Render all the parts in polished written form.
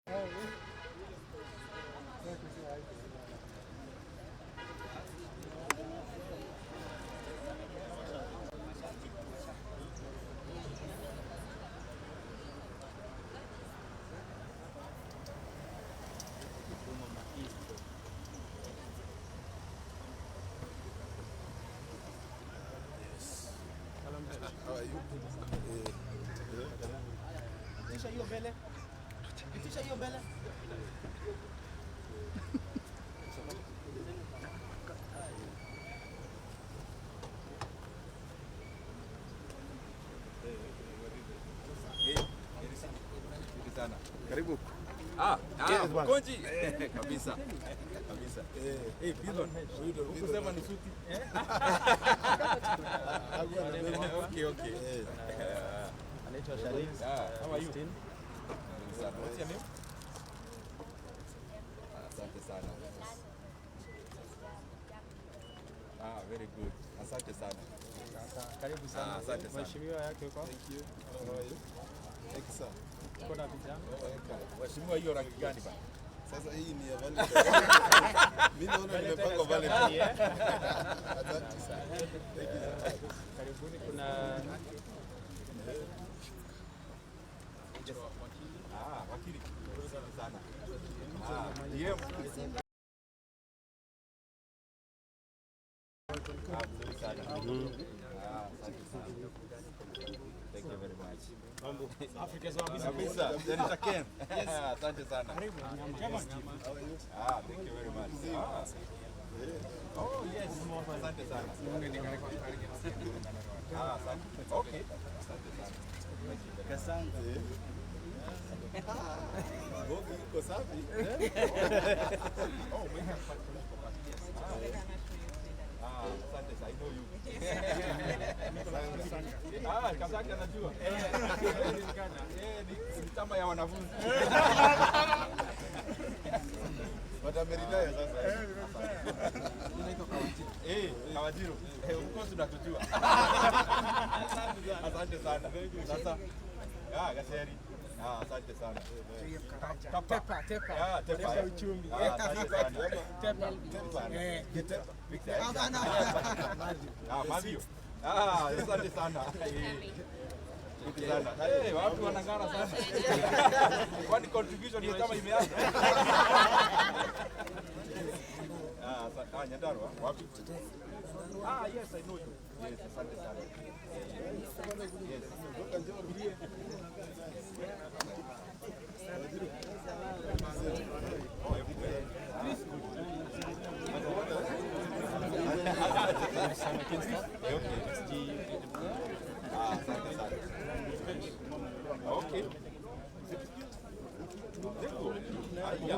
How are you? Pitisha hiyo mbele. Pitisha hiyo mbele. Sana. Karibu. Ah, ah, Yes, bwana. Mkonji. Kabisa. Kabisa. Eh, Bidon. Hukusema ni suti. Okay, okay. Anaitwa Sharif. Ah, how are you? Christine. Nzuri sana. What's your name? Asante sana. Ah, very good. Asante sana. Karibu sana. Ah, asante sana. Mheshimiwa yake yuko. Thank you. How are you? Thank you, sir. Tuko na vijana. Mheshimiwa, hiyo rangi gani bana? Sasa hii ni ya Valentine. Mimi naona nimepakwa Valentine. Asante sana. Thank you, sir. Karibuni, kuna Ah, wakili. Nzuri sana. Ah, DM. Ah, mzuri sana. Ah, asante sana. Thank you very much. Kabisa. Senator Ken. Asante sana. Ah, thank you very much. Ah. Oh, yes. Asante sana. Ah, asante. Okay. Asante sana. Thank you very much. Bogi iko safi. Oh, we have political party. Yes. Ah, asante sana. I know you. Ah, Kasaki anajua. Eh, ni chama ya wanafunzi. But ameritaya sasa. Eh, Kawajiro. Eh, of course unatujua. Asante sana. Sasa ah, Gasheri. Ah, asante sana. Tepa. Tepa. Ah, tepa. Tepa uchumi. Ah, asante sana. Tepa. Tepa. Eh, Tepa. Victor. Ah, Mavio. Ah, asante sana. Eh. Asante sana. Eh, watu wanang'ara sana. Kwani contribution ya chama imeanza? Ah, ah, Nyandarua, wapi? Ah, yes, I know you. Yes, asante sana. Yes. Oh, everywhere. Okay. Ah, asante sana. Okay. Zeko. Haya.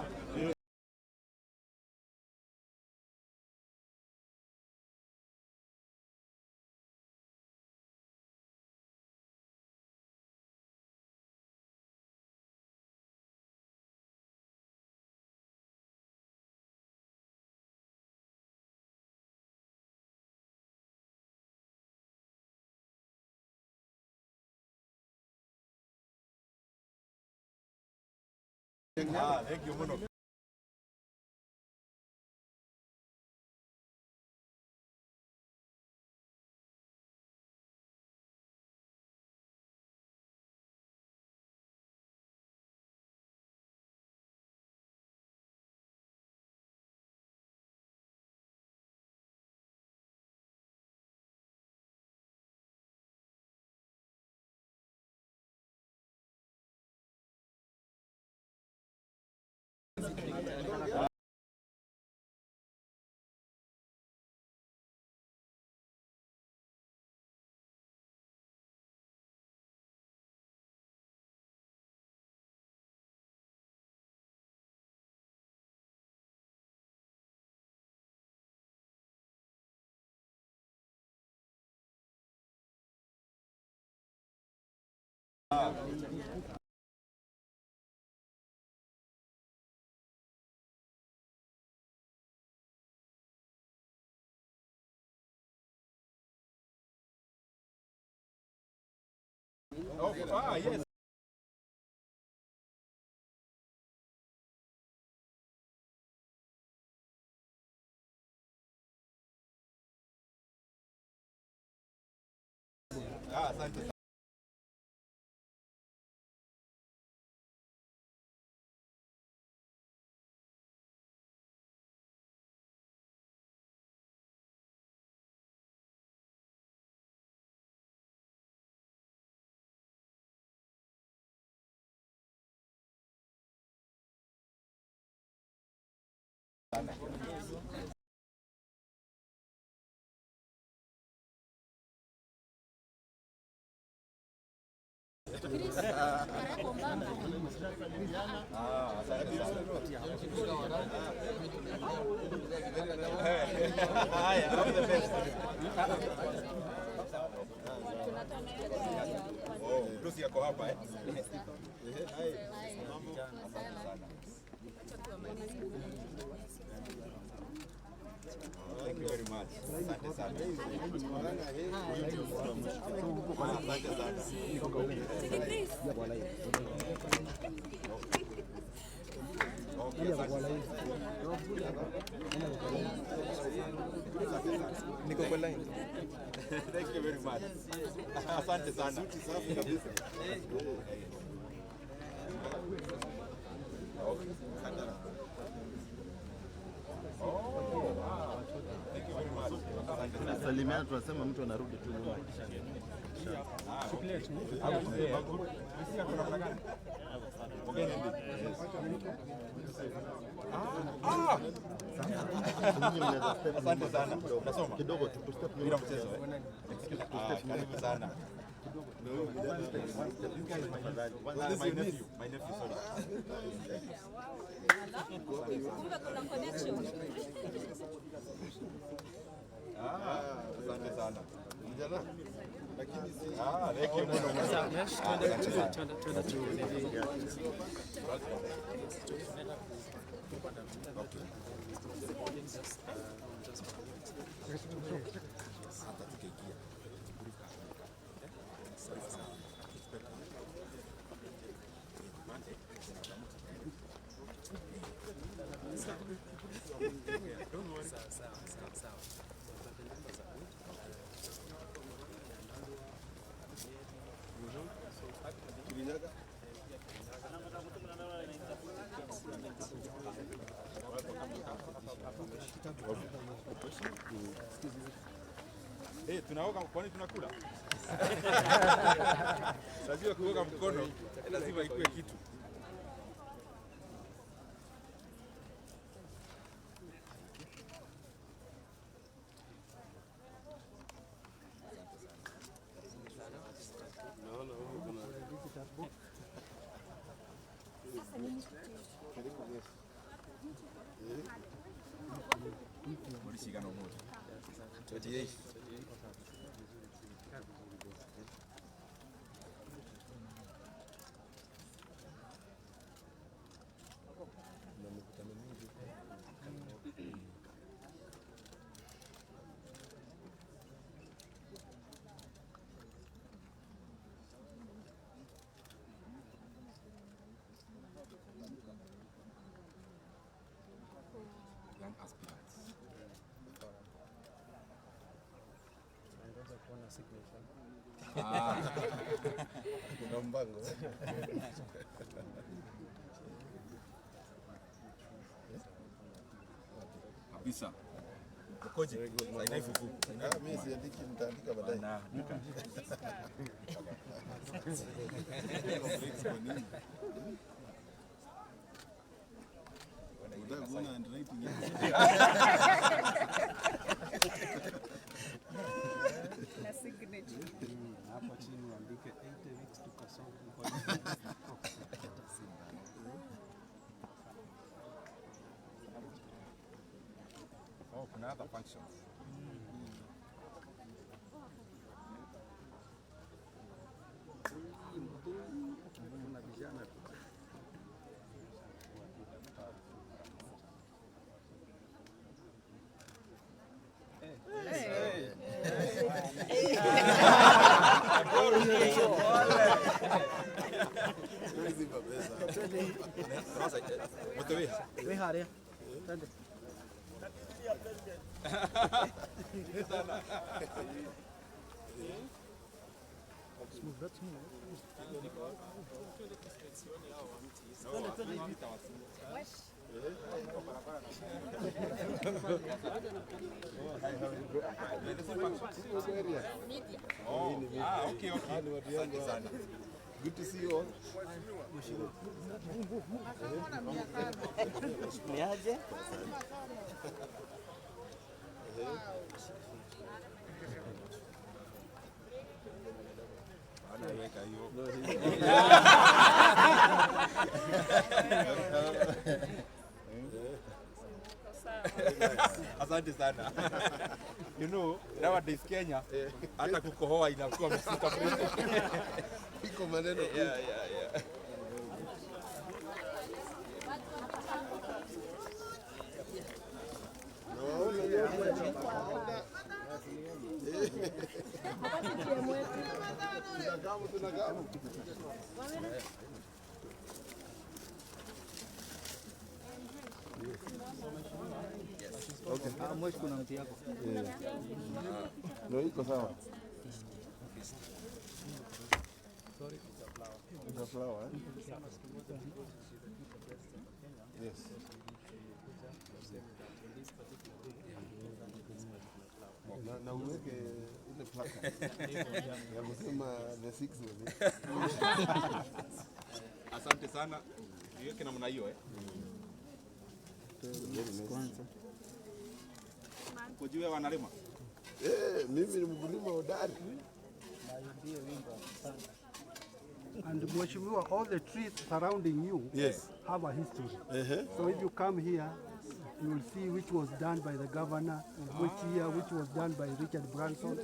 Ah, thank you muno. Oh, ah, yes. Asante. Ah, asante sana. Haya, all the best. Oh, Lucy yako hapa eh? Asante sana. Thank you very much. Asante sana. Asante sana. Okay, asante sana. Niko kwa line. Thank you very much. Asante sana. Safi kabisa. Okay. Oh, wow. Thank you very much. Asante sana. Salimiana, tunasema mtu anarudi tu nyuma. Ah, okay. Lucy yako namna gani? Pokeni ndizi. Ah, ah. Nyinyi mnaweza step Asante sana. Unasoma? kidogo tu, tu step Bila nyuma. mchezo eh? Ah, karibu sana. This guy is my nephew. My nephew, sorry. Kumbe kuna connection. Ah, asante sana. Vijana. Lakini si Ah, thank you. Ah, asante sana. Kirinyaga. Eh, tunaoga kwani tunakula? Lazima kuoga mkono, lazima ikuwe kitu. Naona huko kuna Karibu yes. Polisi gano moja. 28. Na mikutano mingi. Young aspirants. Tunangoja kuona signature. Ah, Kuna mpango. kabisa. Ukoje? Sainai fufu. Ah, mimi siandiki, nitaandika baadaye. Na, nika. Kwa nini? Unataka kuona handwriting yako? Na signature. Hapo chini uandike 80 weeks to Kasongo. Oh, kuna other functions. Kuna vijana tu. Siwezi pesa. Sasa, Mutewe. We haria. Twende. Oh, ah, okay, okay. Asante sana. Good to see you all. Niaje? Anaweka hiyo. Asante sana. You know, nowadays Kenya hata kukohoa inakuwa msika. Iko maneno. Yeah. Nawaona nyote. Tunakamu, tunakamu. Mweshi kuna mti yako. Ndio iko sawa. It's a flower, eh? Yes. Na uweke ile placard ya kusema the six was it. Asante sana. Iweke namna hiyo eh. Very nice. Kujua wanalima. Eh, mimi ni mkulima hodari. And Mheshimiwa, all the trees surrounding you Yes. have a history. So if you come here, you will see which was done by the governor, which year, which was done by Richard Branson.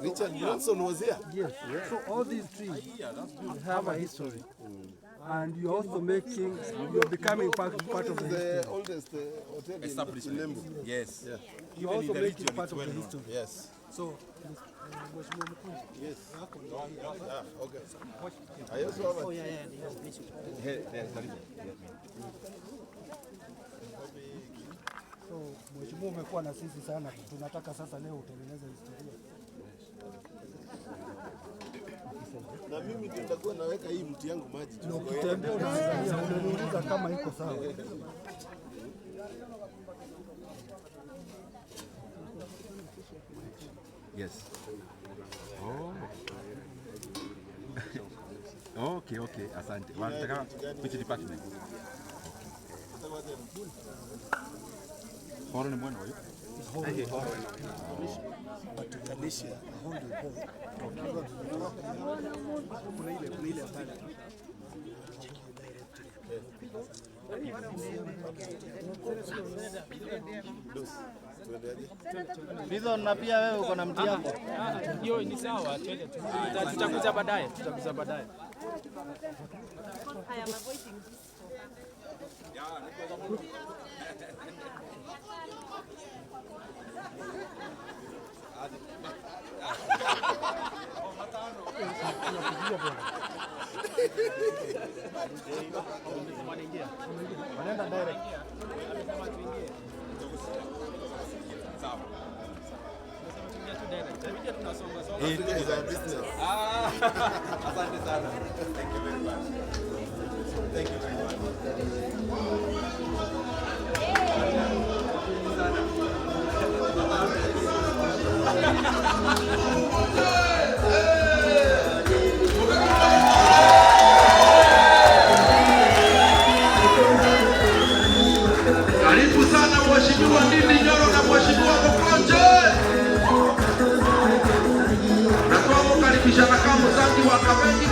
Richard Branson was here. Yes. So all these trees have a history. And you're also making, you're becoming part of the history. The oldest hotel in Establishment. Embu. Yes. Yeah. You're Even in also the making region part it's of well the known. history. Yes. So, Mheshimiwa Mkunji, Yes. Ah, okay. I also have a Hey, there's a reason. so Mheshimiwa umekuwa na sisi sana, tunataka sasa leo utengeneze historia. Na mimi ndio nitakuwa naweka hii mti yangu maji. Na ukitembea unaangalia, unaniuliza kama iko sawa. Yes. Oh. Okay, okay. Asante. Wanataka which department? Horo ni mwena huyo. Alicia, kuna ile pale. Bidho, na pia wewe uko na mti yako. Hiyo ni sawa, twende tu. Tutakuja baadaye, tutakuja baadaye. I am avoiding this. Wanaenda direct. Sawa. Africa is our business. Ah, asante sana. Thank you very much. Thank you very much. Karibu sana Mheshimiwa Ndindi Nyoro na Mheshimiwa Mukonje. Na twamukaribisha na kama Muzangi wa Kavengi.